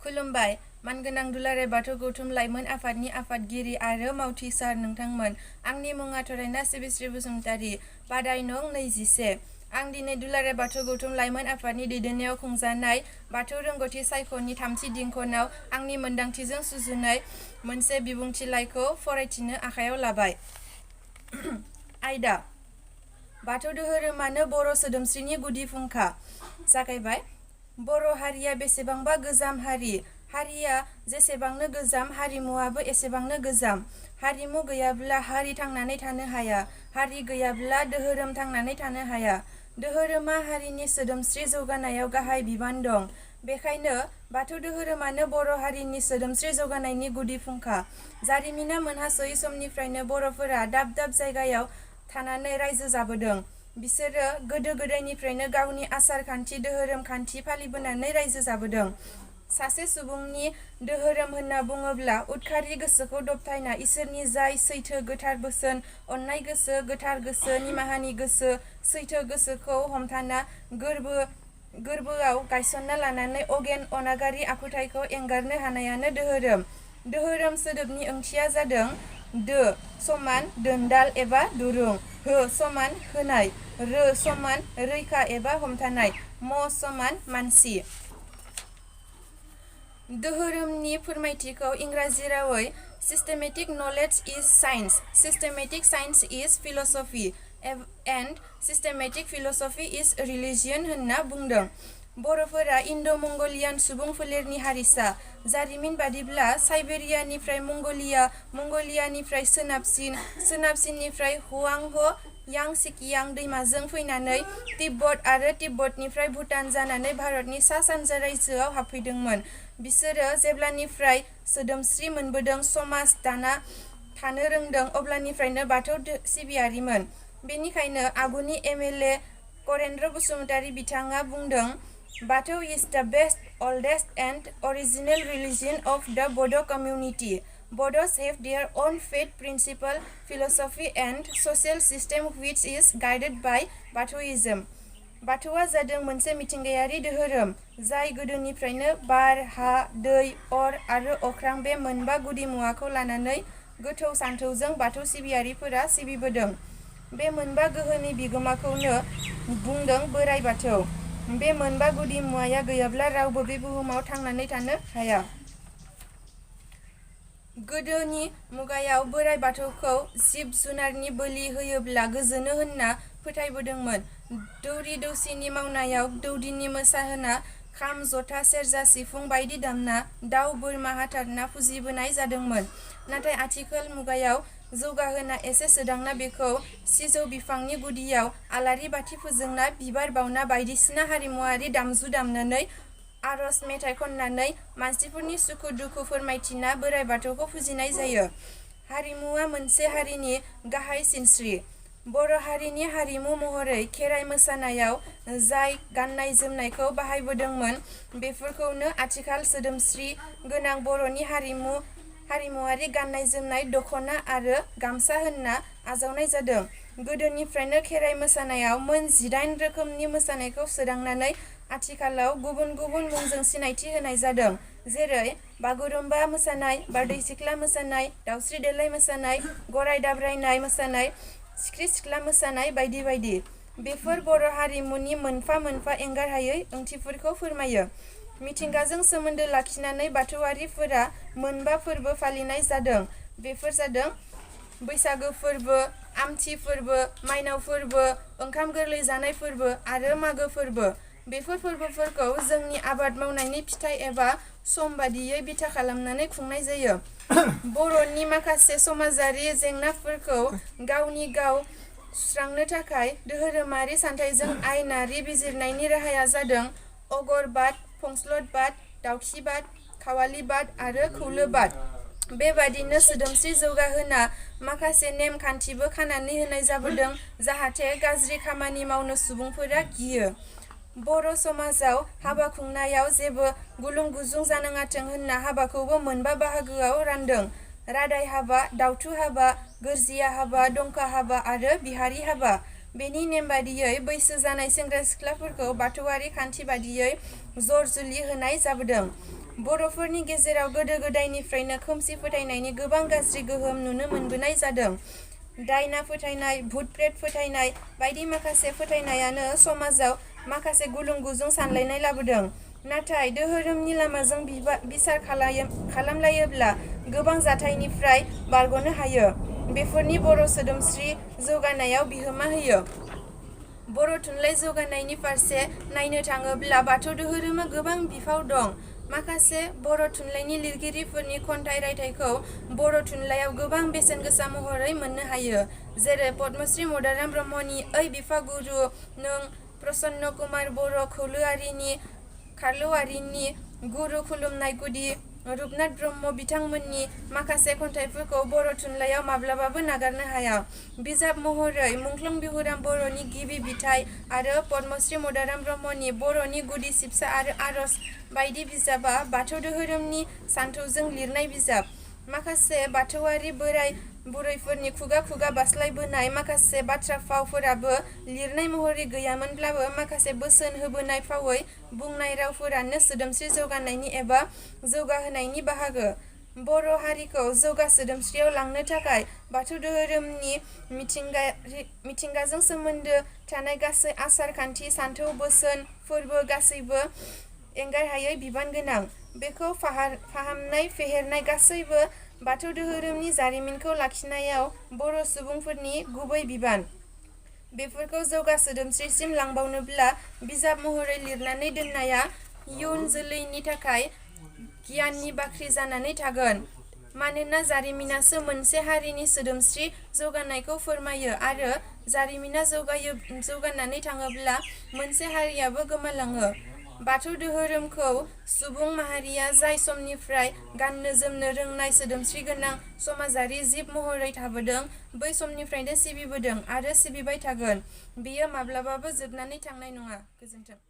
खुलुमबाय मानगोनां दुलाराय बाथौ गौथुम लाइमोन आफादनि आफादगिरि आरो मावथि सार नोंथांमोन। आंनि मुङा थरायना सिबिस्रि बसुमतारी। बादाय नं 21। आं दिनै दुलाराय बाथौ गौथुम लाइमोन आफादनि दैदेननायाव खुंजानाय बाथौ रोंगौथि सायख'नि थामथि दिंखनाव आंनि मोनदांथिजों सुजुनाय मोनसे बिबुंथिलाइखौ फरायथिनो आखायाव लाबाय। आयदा: बाथौ दोहोरोमानो बर' सोदोमस्रिनि गुदि फुंखा। जागायबाय। बर' हारिया बेसेबांबा गोजाम हारि। हारिया जेसेबांनो गोजाम हारिमुवाबो एसेबांनो गोजाम। हारिमु गैयाब्ला हारि थांनानै थानो हाया। हारि गैयाब्ला दोहोरोम थांनानै थानो हाया। दोहोरोमा हारिनि सोदोमस्रि जौगानायाव गाहाय बिबान दं। बेखायनो बाथौ दोहोरोमानो बर' हारिनि सोदोमस्रि जौगानायनि गुदि फुंखा। जारिमिना मोनहासयै समनिफ्रायनो बर'फोरा दाब दाब जायगायाव थानानै रायजो जाबोदों। बिसोरो गोदो गोदायनिफ्रायनो गावनि आसार खान्थि दोहोरोम खान्थि फालिबोनानै रायजो जाबोदों। सासे सुबुंनि दोहोरोम होनना बुङोब्ला उदखारि गोसोखौ दबथायना इसोरनि जाय सैथो गोथार बोसोन, अननाय गोसो, गोथार गोसो, निमाहानि गोसो, सैथो गोसोखौ हमथाना गोरबोआव गायसनना लानानै अगेन अनागारि आखुथाइखौ एंगारनो हानायानो दोहोरोम। दोहोरोम सोदोबनि ओंथिया जादों दो समान दोनदाल एबा दुरुं, हो समान होनाय, रो समान रैखा एबा हमथानाय, म समान मानसि। दोहोरोमनि फोरमायथिखौ इंराजि रावै systematic knowledge is science, systematic science is philosophy and systematic philosophy is religion होनना बुंदों। बर'फोरा इन्ड'-मंगलियान सुबुं फोलेरनि हारिसा। जारिमिन बादिब्ला साइबेरियानिफ्राय मंगलिया, मंगलियानिफ्राय सोनाबचीन, सोनाबचीननिफ्राय हुआंहो यांसिकियां दैमाजों फैनानै तिब्बत आरो तिब्बतनिफ्राय भुटान जानानै भारतनि सा-सानजा रायजोआव हाबफैदोंमोन। बिसोरो जेब्लानिफ्राय सोदोमस्रि मोनबोदों, समाज दाना थानो रोंदों, अब्लानिफ्रायनो बाथौ सिबियारिमोन। बेनिखायनो आगुनि एम.एल.ए. करेन्द्र बसुमतारी बिथाङा बुंदों, Bathou is the best, oldest and original religion of the Bodo' community. Bodos have their own faith, principle, philosophy and social system which is guided by Bathouism. बाथौआ जादों मोनसे मिथिंगायारि दोहोरोम, जाय गोदोनिफ्रायनो बार, हा, दै, अर आरो अख्रां बे मोनबा गुदि मुवाखौ लानानै गोथौ सानथौजों बाथौ सिबियारिफोरा सिबिबोदों। बे मोनबा गोहोनि बिगोमाखौनो बुंदों बोराइ बाथौ। बे मोनबा गुदि मुवाया गैयाब्ला रावबो बे बुहुमाव थांनानै थानो हाया। गोदोनि मुगायाव बोराइ बाथौखौ जिब जुनारनि बोलि होयोब्ला गोजोनो होनना फोथायबोदोंमोन। दौरि दौसिनि मावनायाव दौदिनि मोसाहोना खाम, जथा, सेरजा, सिफुं बायदि दामना दाउ बोरमा हाथारना फुजिबोनाय जादोंमोन। नाथाय आथिखाल मुगायाव जौगाहोना एसे सोदांना बेखौ सिजौ बिफांनि गुदियाव आलारि बाथि फोजोंना बिबार बावना बायदिसिना हारिमुआरि दामजु दामनानै आरज मेथाइ खननानै मानसिफोरनि सुखु दुखु फोरमायथिना बोराइ बाथौखौ फुजिनाय जायो। हारिमुआ मोनसे हारिनि गाहाय सिनस्रि। बर' हारिनि हारिमु महरै खेराइ मोसानायाव जाय गाननाय जोमनायखौ बाहायबोदोंमोन, बेफोरखौनो आथिखाल सोदोमस्रि गोनां बर'नि हारिमुआरि गाननाय जोमनाय दख'ना आरो गामसा होनना आजावनाय जादों। गोदोनिफ्रायनो खेराइ मोसानायाव मोन 18 रोखोमनि मोसानायखौ सोदांनानै आथिखालाव गुबुन गुबुन मुंजों सिनायथि होनाय जादों। जेरै बागुरुम्बा मोसानाय, बारदैसिख्ला मोसानाय, दावस्रि देलाय मोसानाय, गराय दाब्रायनाय मोसानाय, सिख्रि सिख्ला मोसानाय बायदि बायदि। बेफोर बर' हारिमुनि मोनफा मोनफा एंगारहायै ओंथिफोरखौ फोरमायो। मिथिंगाजों सोमोन्दो लाखिनानै बाथौआरिफोरा मोनबा फोरबो फालिनाय जादों। बेफोर जादों बैसागो फोरबो, आमथि फोरबो, माइनाव फोरबो, ओंखाम गोरलै जानाय फोरबो आरो मागो फोरबो। बेफोर फोरबोफोरखौ जोंनि आबाद मावनायनि फिथाइ एबा सम बादियै बिथा खालामनानै खुंनाय जायो। बर'नि माखासे समाजारि जेंनाफोरखौ गावनि गाव सुस्रांनो थाखाय दोहोरोमारि सानथाइजों आयेनारि बिजिरनायनि राहाया जादों अगरबाद, फंस्लदबाद, दाउखिबाद, खावालिबाद आरो खौलोबाद। बेबादिनो सोदोमस्रि जौगाहोना माखासे नेम खान्थिबो खानानै होनाय जाबोदों, जाहाथे गाज्रि खामानि मावनो सुबुंफोरा गियो। बर' समाजाव हाबा खुंनायाव जेबो गुलुं गुजुं जानाङाथों होनना हाबाखौबो मोनबा बाहागोआव रानदों। रादाय हाबा, दाउथु हाबा, गोरजिया हाबा, दंखा हाबा आरो बिहारि हाबा। बेनि नेम बादियै बैसो जानाय सेंग्रा सिख्लाफोरखौ बाथौआरि खान्थि बादियै जर जुलि होनाय जाबोदों। बर'फोरनि गेजेराव गोदो गोदायनिफ्रायनो खोमसि फोथायनायनि गोबां गाज्रि गोहोम नुनो मोनबोनाय जादों। दायना फोथायनाय, भुट प्रेत फोथायनाय बायदि माखासे फोथायनायानो समाजाव माखासे गुलुं गुजुं सानलायनाय लाबोदों। नाथाय दोहोरोमनि लामाजों बिसार खालामलायोब्ला गोबां जाथायनिफ्राय बारग'नो हायो। बेफोरनि बर' सोदोमस्रि जौगानायाव बिहोमा होयो। बर' थुनलाइ जौगानायनि फारसे नायनो थाङोब्ला बाथौ दोहोरोमा गोबां बिफाव दं। माखासे बर' थुनलाइनि लिरगिरिफोरनि खन्थाइ रायथाइखौ बर' थुनलाइयाव गोबां बेसेन गोसा महरै मोननो हायो। जेरै पद्मश्री मदाराम ब्रह्मनि ओइ बिफा गुरु, नों प्रसन्न कुमार बर' खारलौवारिनि गुरु खुलुमनाय गुदि, रुपनाथ ब्रह्म बिथांमोननि माखासे खन्थाइफोरखौ बर' थुनलाइयाव माब्लाबाबो नागारनो हाया। बिजाब महरै मुंख्लं बिहुराम बर'नि गिबि बिथाइ आरो पद्मश्री मदाराम ब्रह्मनि बर'नि गुदि सिबसा आरो आरज बायदि बिजाबा बाथौ दोहोरोमनि सान्थौजों लिरनाय बिजाब। माखासे बाथौआरि बोराय बुरैफोरनि खुगा खुगा बास्लायबोनाय माखासे बाथ्रा फावफोराबो लिरनाय महरै गैयामोनब्लाबो माखासे बोसोन होबोनाय फावै बुंनाय रावफोरानो सोदोमस्रि जौगानायनि एबा जौगाहोनायनि बाहागो। बर' हारिखौ जौगा सोदोमस्रियाव लांनो थाखाय बाथौ दोहोरोमनि मिथिंगाजों सोमोन्दो थानाय गासै आसार खान्थि, सानथौ, बोसोन, फोरबो गासैबो एंगारहायै बिबान गोनां। बेखौ फाहामनाय फेहेरनाय गासैबो बाथौ दोहोरोमनि जारिमिनखौ लाखिनायाव बर' सुबुंफोरनि गुबै बिबान। बेफोरखौ जौगा सोदोमस्रिसिम लांबावनोब्ला बिजाब महरै लिरनानै दोननाया इयुन जोलैनि थाखाय गियाननि बाख्रि जानानै थागोन। मानोना जारिमिनासो मोनसे हारिनि सोदोमस्रि जौगानायखौ फोरमायो आरो जारिमिना जौगानानै थाङोब्ला मोनसे हारियाबो गोमालाङो। बाथौ दोहोरोमखौ सुबुं माहारिया जाय समनिफ्राय गाननो जोमनो रोंनाय सोदोमस्रि गोनां समाजारि जिब महरै थाबोदों, बै समनिफ्रायनो सिबिबोदों आरो सिबिबाय थागोन। बेयो माब्लाबाबो जोबनानै थांनाय नङा। गोजोन्थों।